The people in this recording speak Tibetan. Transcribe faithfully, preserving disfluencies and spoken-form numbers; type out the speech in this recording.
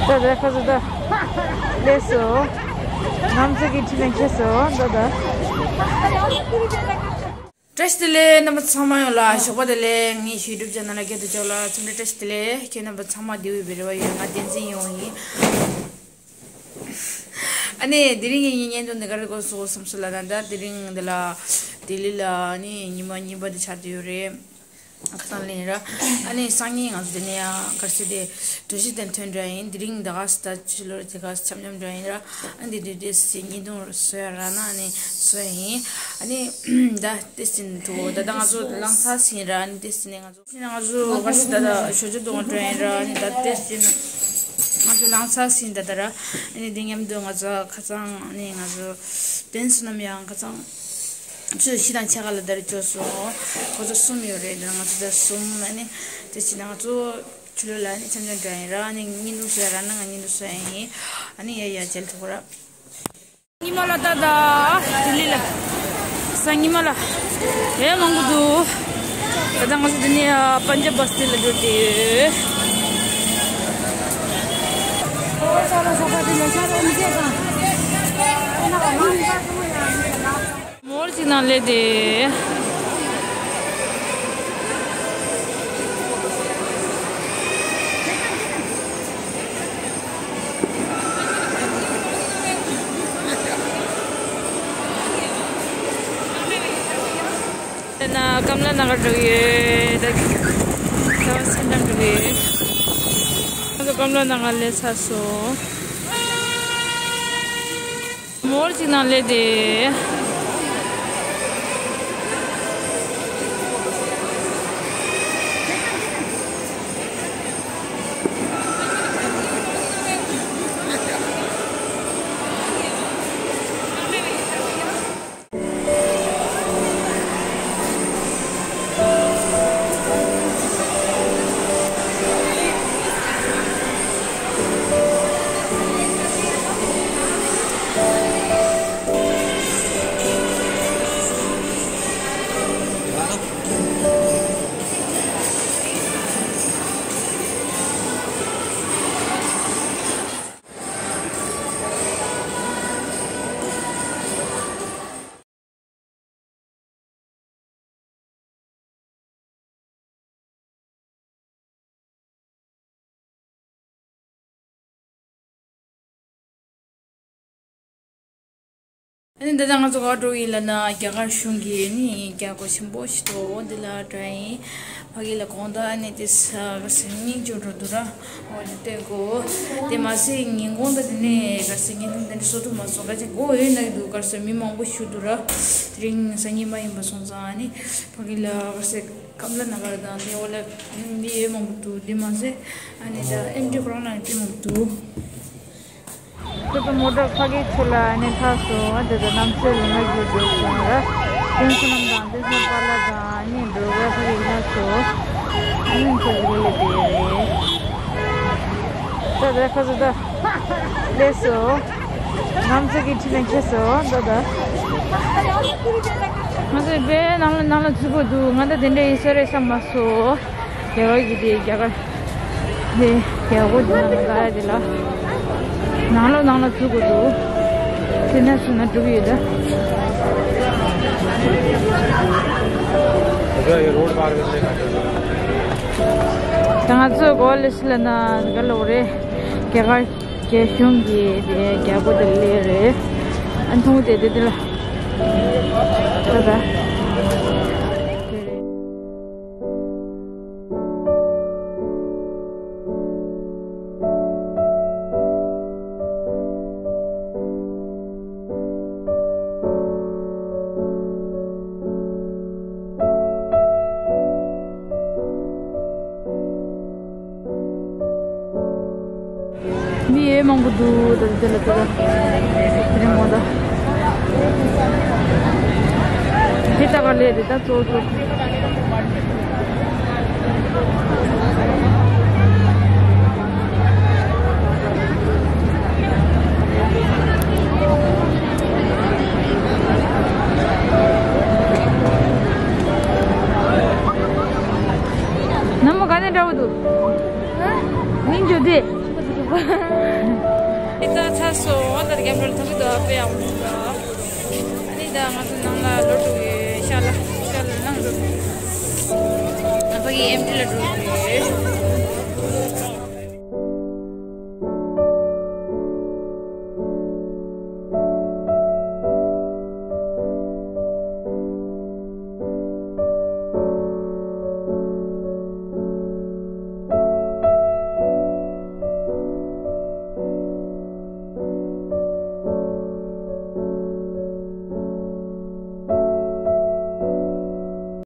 ད་ད་ཁ་ཟོ་ད། ལས་སོ། ང་ཚོ་གི་ཁྲི་ལན་ཁྱེར་སོ་ད་ད། བཀྲ་ཤིས་བདེ་ལེགས། རྣམ་པ་ཚང་མ་ཡོངས་ལ་ཞོགས་པ་བདེ་ལེགས། ངའི་ཡུ་ཊུབ་ཅེ་ནལ་ལ་སྐྱིད་སྡུག་ཅོག་ལ་འཚམས་འདྲི་བཀྲ་ཤིས་བདེ་ལེགས། ཁྱེད་རྣམ་པ་ཚང་མ་བདེ་པོ་ཡོད་པའི་རེ་བ་ཡོད། ང་བསྟན་འཛིན་ཡོང་ཡིན། ཨ་ནི་དེ་རིང་གི་ངའི་བརྙན་ཐུང་འདི་ག་རེ་དགོས་སོ་བསམ་སོང་ལབ་ན། ད་དེ་རིང་འདི་ལ་ལྡི་ལི་ལ་ཨ་ནི་ཉི་མ་གཉིས་པ་འདི་ཆགས་བསྡད་ཡོད་རེད། ཁ་སང་ལན་ར། ཨ་ནི་སང་ཉིན་ང་ཚོ་དེ་ནས་ཡང་ག་རེ་ཟེར་དེ། གྲོས་གཞི་དེ་ཐོན་འདྲ་ཡིན། དེ་རིང་ད་ག་ས་ད་ཕྱི་ལོར་དེ་ག་ས་འཆམ་འཆམ་འདྲ་ཡིན་ར། ཨ་ནི་དེ་དུས་དེ་སི་བརྙན་ཐུང་བཟོ་ཡ་རག་ན་ཨ་ནི་བཟོ་ཡ་ཡིན། ཨ་ནི་ད་དེ་སི་འདུག་ད་ད་ང་ཚོ་ལངས་ཚར་ཟིན་ར། ཨ་ནི་དེ་སི་ནས་ང་ཚོ་ཕྱིན་ན་ང་ཚོ་ག་རེ་ཟེར་ད་ད་ཞོ་ཇོ་དོང་འདྲ་ཡིན་ར། ཨ་ནི་ད་དེ་སི་ན་ང་ཚོ་ལངས་ཚར་ཟིན་ད་ད་ར། ཨ་ནི་དེ་མཉམ་དུ་ང་ཚོ་ཁ་སང་ཨ་ནི་ང་ཚོ་བསྟན་བསོད་ནམས་ཡང་ཁ་སང་ཆུ་ཚོད་བཞི་དང་ཕྱེད་ཀ་ལ་ད་རེས་འབྱོར་སོང་། ཁོ་ཚོ་གསུམ་ཡོད་རེད། ད་ང་ཚོ་ད་གསུམ། ཨ་ནི་དེ་བྱས་ན་ང་ཚོ་ཆུ་ལོ་ལ་ནི་འཆམ་འཆམ་འདྲ་ཡིན་ར། ཨ་ནི་བརྙན་ཐུང་བཟོ་ཡ་རག་ན་ང་བརྙན་ཐུང་བཟོ་ཡ་ཡིན། ཨ་ནི་ཡ་ཡ་མཇལ་ཐུབ་ར། ཉི་མ་ལ་ད་ད་ལྡི་ལི་ལ་སང་ཉི་མ་ལ་ཡ་མང་པོ་འདུག་ད་ད་ང་ཚོ་འདི་ནས་པན་ཇབ་བ་སི་སི་ཊེན་ལ་འགྲོ་དེ། མོར་ཅིག་ནང་སླེབས་ཏེ། དེ་ན་ཀམ་ལ་ན་གར་འགྲོ་གི་ཡོད། ད་ཁ་བ་སེ་འགྲམ་འགྲོ་གི་ཡོད། ང་ཚོ་ཀམ་ལ་ན་གར་སླེབས་ཚར་སོང་། མོར་ཅིག་ནང་སླེབས་ཏེ། ཨ་ནི་འདི་ལྟར་ང་ཚོ་ག་འགྲོ་ཡིན་ལབ་ན། རྒྱ་གར་གཞུང་གི་ནི་རྒྱལ་སྒོ་ཆེན་པོ་ཞིག་འདུག་འོ་འདི་ལ་འགྲོ་ཡིན། ཕ་གི་ལ་དགོང་དག་ཨ་ནི་དེ་ས་ག་ས་སྙིང་རྗེ་འགྲོ་འདུག་ར། འོ་འདི་ལྟོས་གོ། དེ་མ་ཟད་ཉིན་གུང་ད་དེ་ནས་ག་ས་བརྙན་ཐུང་དེ་འདྲ་བཟོ་ཐུབ་མ་སོང་། ག་ཅིག་མགོ་འོས་ན་འདུག་ག་ས་མི་མང་པོ་ཞིག་འདུག་ར། དེ་རིང་སང་ཉིན་མ་ཡིན་པ་སོང་ཙང་ཨ་ནི་ཕ་གི་ལ་ག་ས་ཀམ་ལ་ན་གར་དང་དེ་འོ་ལ་མི་ཨེ་མང་པོ་འདུག་དེ་མ་ཟད་ཨ་ནི་ད་ཨེམ་ཌི་ཁོ་རང་ལ་དེ་མང་པོ་འདུག་ཁོ་ཚོ་མོ་ཊ་ཕ་གིའི་ཚུར་ལ་ཨ་ནི་ཐག་སོང་། ཨ་དེ་ཚོ་གནམ་སའི་ལུང་ང་རྒྱུག་རྒྱུག་སོང་ར། ཀུན་བཟང་རྣམས་དང་དེ་ཚོ་པཱ་ལགས་དང་ཨ་ནི་འགྲོ་བའི་ཕ་གིའི་ཐག་སོང་། ཨ་ནི་ཁོ་ཚོ་ལས་དེ་རེད། ད་དེ་ཁོ་ཚོ་ད་ལས་སོ། གནམ་སའི་ཁྲི་ལན་ཁྱེར་སོང་ད་ད། ང་ཚོ་དཔེ་ནང་ལ་ནང་ལ་འཛུལ་དགོས་འདུག་ང་ད་དེ་འདྲའི་ཡིན་ས་རེད་བསམ་མ་སོང་། རྒྱ་གར་གྱི་དེ་རྒྱ་གར། དེ་རྒྱལ་སྒོ་དེ་ནང་ལ་འགག་ཡ་དེ་ལ། ནང་ལོགས་ནང་ལ་འཛུལ་དགོས་འདུག་དེ་ནས་ཚུར་ན་འགྲོ་གི་ཡོད་ད། ད་ང་ཚོ་གོ་ལེ་ཤི་ལ་ན་ག་ལོག་རེད། རྒྱ་གར་རྒྱ་གཞུང་གི་དེ་རྒྱལ་སྒོ་དེ་སླེབས་རེད། ཨ་མཐོང་དེ་དེ་དེ་ལ། ད་ད། མི་ཨེ་མང་པོ་འདུག་ད་དེ་ལ་དེ་ལ་དེ་རིང་མོ་ད། དེ་ལྟ་ག་ལས་དེ་ད་གཙོ་གཙོ། ནམ་མོ་ག་ནས་འདྲ་བོ་འདུག་མིང་བརྗོད་དེ། ཨི་ད་ཚ་སོ་ད་རྒྱབ་རལ་ཐོག་གི་དོ་ཨ་པེ་ཡང་མི་འདུག་ཨ་ནི་ད་ང་ཚོ་ནང་ལ་ལོ་དྲུག་ཡོད་ཤ་ལ་ཤ་ལ་ནང་འགྲོ། ཨ་ཕ་གི་ཨེམ་ཊི་ལ་འགྲོ་ཡོད།